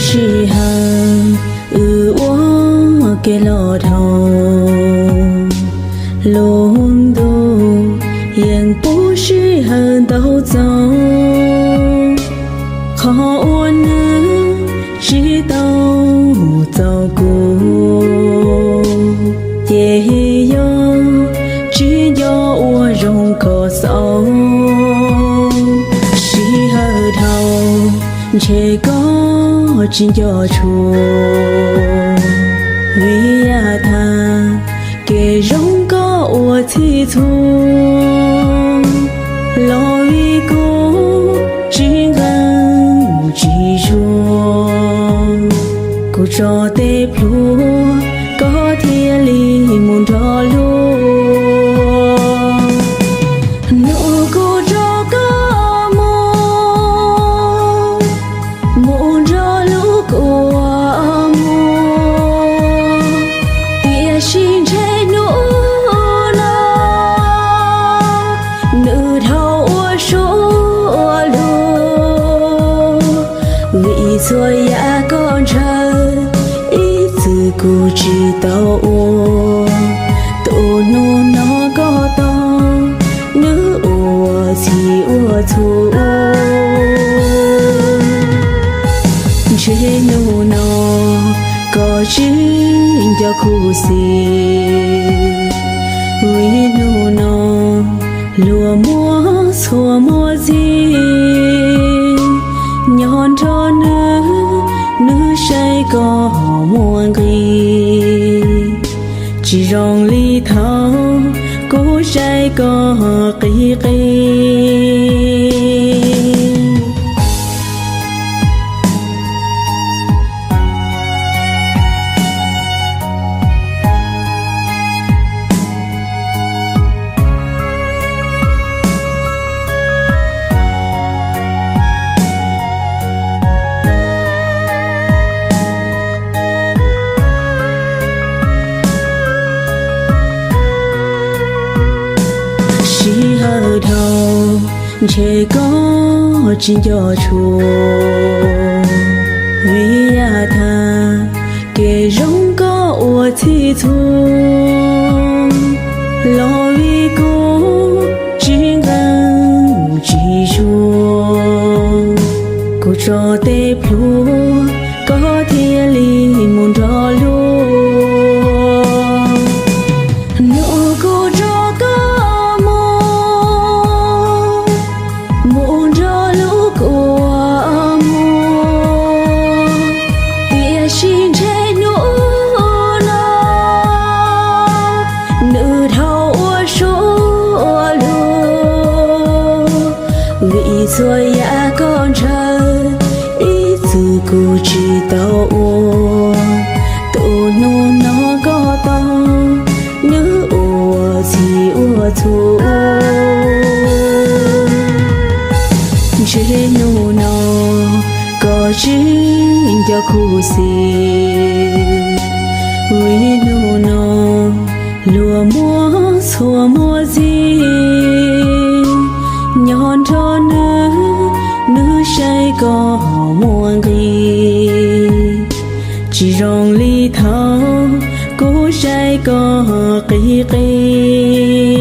Sij hawm wb ua ke los dhau, lub ntuj yeej pub sij hawm ntau txaus. Qhov uas nws tsis tau txaus kuv, ces yog tsis nco ua zoo kom xaus. Sij hawm dhau, ntshe koj tsis nco tshua, vim yam tag kev zoo koj ua txhij txhua, los vim kuv tsis nqeeb tsis zuag, kuv tso tej plhuav koj thiaj li mus nrog luag. Hnub kuv tso koj mus, mus nrog lub kua muag, tiam sis ntshe hnub no nws dhau ua suab ua luag, vim txhua yam koj ntshaw ib txwm kuv tsis tau ua. Tus hnub no koj tau, nws ua txhij ua txhua. Ntshe hnub no koj tsis nco kuv xwb, vim hnub no luag muab txhua muag txhij, nyob nrog nws, nws saib koj muaj nqis, tsis zoo li thaum kuv saib koj qis qis. Sij hawm dhau, ntshe koj tsis nco tshua, vim yam tag kev zoo koj ua txhij txhua, los vim kuv tsis nqeeb tsis zuag, kuv tso tej plhuav koj thiaj li mus nrog luag. Hnub kuv tso koj mus, mus nrog lub kua muag, tiam sis ntshe hnub no nws dhau ua suab ua luag, vim txhua yam koj ntshaw ib txwm kuv tsis tau ua. Tus hnub no koj tau, nws ua txhij ua txhua. Ntshe hnub no koj tsis nco kuv xwb, vim hnub no luag muab txhua muag txhij, nyob nrog nws, nws saib koj muaj nqis, tsis zoo li thaum kuv saib koj qis qis.